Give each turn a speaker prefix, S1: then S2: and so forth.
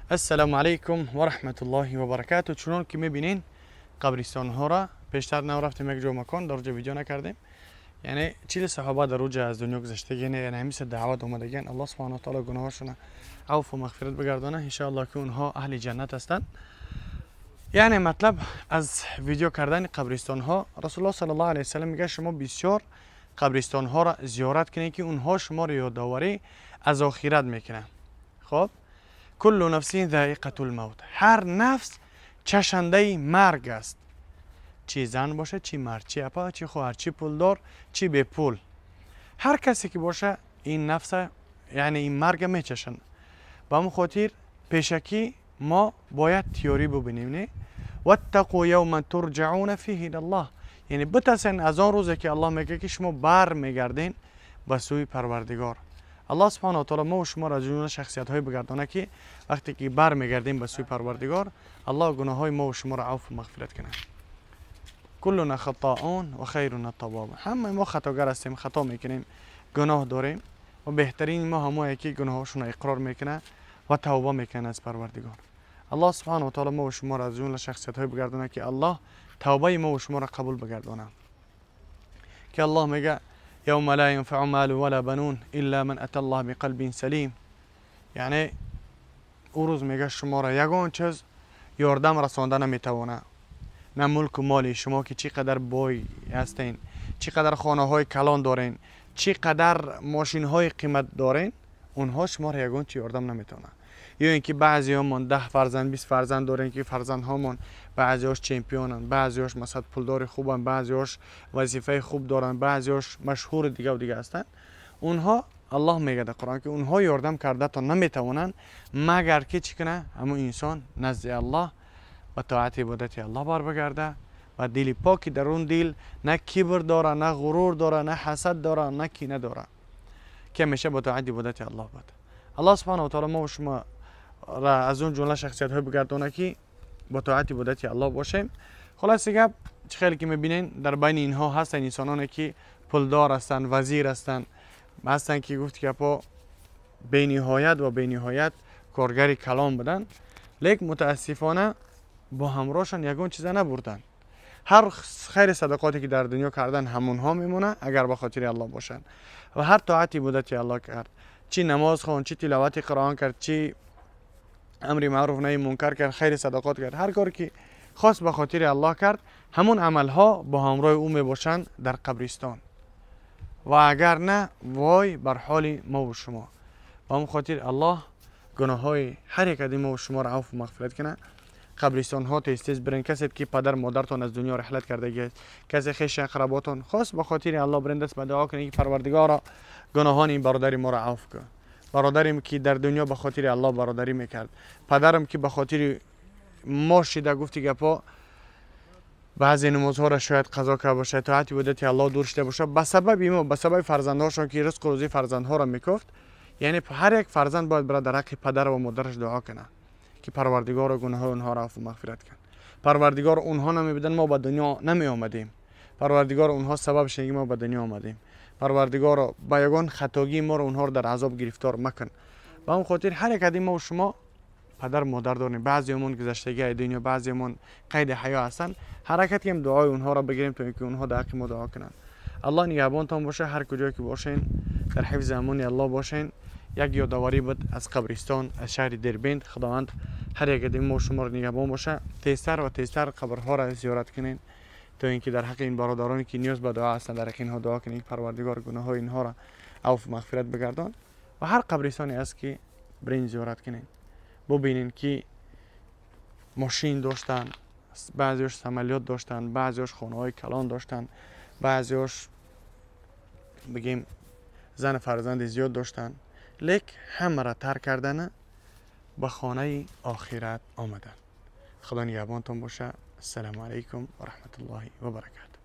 S1: Ассалому алайкум ва раҳматуллоҳи ва баракату. Чунон ки мебинен, қабристонҳоро пештар нав рафтем як ҷо макон, дар ҷо видео накардем. Яъне 40 саҳоба дар уҷа аз дунё гузаштагиан, яъне ҳамиса даъват омадагиан. Аллоҳ субҳанаҳу ва таъоло гуноҳошона авфу мағфират бигардона. Иншоаллоҳ, ки онҳо аҳли ҷаннат ҳастанд. Яъне матлаб аз видео кардани қабристонҳо, Расулуллоҳ саллаллоҳу алайҳи васаллам мегӯяд: шумо бисёр қабристонҳоро зиёрат кунед, ки онҳо шуморо ёдоварӣ аз охират мекунанд. Хоб, куллу нафсин заиқатул мавт, ҳар нафс чашандаи марг аст, чӣ зан бошад, чӣ мард, чӣ апа, чӣ хоҳар, чӣ пулдор, чӣ бепул, ҳар касе ки боша, ин нафса, яъне ин марга мечашанд. Ба ҳамн хотир пешакӣ мо бояд тиёрӣ бубинем, не? Ваттақу явман турҷауна фиҳи илаллоҳ, яъне битарсен аз он рӯзе, ки Аллоҳ мегӯяд, ки шумо бар мегарден ба сӯи Парвардигор. Аллоҳ субҳанаҳу ва таъоло мо шуморо аз ҷумла шахсиятҳое бигардона, ки вақте ки бар мегардем ба сӯи Парвардигор, Аллоҳ гуноҳҳои мо шуморо авфу мағфират кунад. Куллуна хатоун ва хайруна таввабун, ҳамаи мо хатогар ҳастем, хато мекунем, гуноҳ дорем ва беҳтарини мо ҳамое, ки гуноҳҳошонро иқрор мекунад ва тавба мекунад аз Парвардигор. Аллоҳ субҳанаҳу ва таъоло мо шуморо аз ҷумла шахсиятҳое бигардона, ки Аллоҳ тавбаи мо шуморо қабул бигардонад, ки Аллоҳ мега: يوم لا ينفع مال ولا بنون إلا من أتى الله بقلب سليم. یعنی او روز میگه شما را یگان چیز یاردم رسانده نمیتوانه، نه ملک و مالی شما که چی قدر بای هستین، چی قدر خانه های کلان دارین، چی قدر ماشین های قیمت دارین، اونها شما را یگان چی یاردم نمیتونه. یا اینکه بعضی همون 10 فرزند، 20 فرزند دارین که فرزندهامون بعضیاش champion ن، بعضیاش مثلا پولدار خوبن، بعضیاش وظیفه خوب دارن، بعضیاش مشهور دیگه و دیگه هستن. اونها الله میگه در قرآن که اونها یاردم کرده تا نمیتوانن، مگر که چی کنه؟ همون انسان نزد الله و طاعت عبادت الله بر بگرده و دل پاکی، در اون دل نه کبر داره، نه غرور داره، نه حسد داره، نه کینه داره، که همیشه با طاعت عبادت الله بود. الله سبحانه و تعالی ما و شما را از اون جمله شخصیت های بگردانه که با طاعت عبادت الله باشیم. خلاص گپ، خیلی که میبینین، در بین اینها هستن انسانانی که پولدار هستن، وزیر هستن، هستن که گفت که پا بینهایت و بینهایت کارگر کلان بودن، لیک متاسفانه با همراهشان یگان چیزا نبردن. هر خیر صدقاتی که در دنیا کردن همونها میمونه، اگر به خاطر الله باشن، و هر طاعت عبادت الله کرد، چی نماز خوند، چی تلاوت قرآن کرد، چی امر معروف نهی منکر کرد، خیر صدقات کرد، هر کاری که خاص به خاطر الله کرد، همون عملها با همراه او میباشند در قبرستان. و اگر نه، وای بر حال ما و شما. به همون خاطر الله گناه های هر یک از ما و شما را عفو و مغفرت کنه. قبرستان ها تیز تیز برین. کسی که پدر مادرتان از دنیا رحلت کرده، کسی خویش اقرباتون، خاص به خاطر الله برین، دست به دعا کنید که پروردگارا، گناهان این برادر ما را عفو کن. برادریم که در دنیا به خاطر الله برادری میکرد، پدرم که به خاطر ما شده، گفتی گپا، بعضی نمازها را شاید قضا کرده باشه، طاعت عبادت الله دور شده باشه، به سبب ما، به سبب فرزندهاشون که رزق و روزی فرزندها را میکفت. یعنی هر یک فرزند باید برای در حق پدر و مادرش دعا کنه که پروردگار گناه اونها را عفو و مغفرت کن. پروردگار، اونها نمیبودن ما به دنیا نمی آمدیم. پروردگار، اونها سبب شدن ما به دنیا آمدیم. پروردگار، با یگان خطاگی ما رو اونها رو در عذاب گرفتار مکن. به اون خاطر هر یک ما و شما پدر مادر داریم، بعضیمون گذشتگی دنیا، بعضیمون قید حیا هستن. حرکت کنیم دعای اونها را بگیریم تا اینکه اونها در حق ما دعا کنن. الله نگهبانتان باشه. هر کجا که باشین، در حفظ امان الله باشین. یک یادآوری بود از قبرستان، از شهر دربند. خداوند هر یک ما شما رو نگهبان باشه. تیزتر و تیزتر قبرها را زیارت کنین تا اینکه در حق این برادرانی که نیاز به دعا هستند، در حق اینها دعا کنین، پروردگار گناه های اینها را عفو مغفرت بگردان. و هر قبرستانی است که برین زیارت کنین، ببینین که ماشین داشتن، بعضیش عملیات داشتن، بعضیش خانه های کلان داشتن، بعضیش بگیم زن فرزند زیاد داشتن، لیک همه را ترک کردن، به خانه آخرت آمدن. خدا نگهبانتون باشه. السلام علیکم و رحمت الله و برکاته.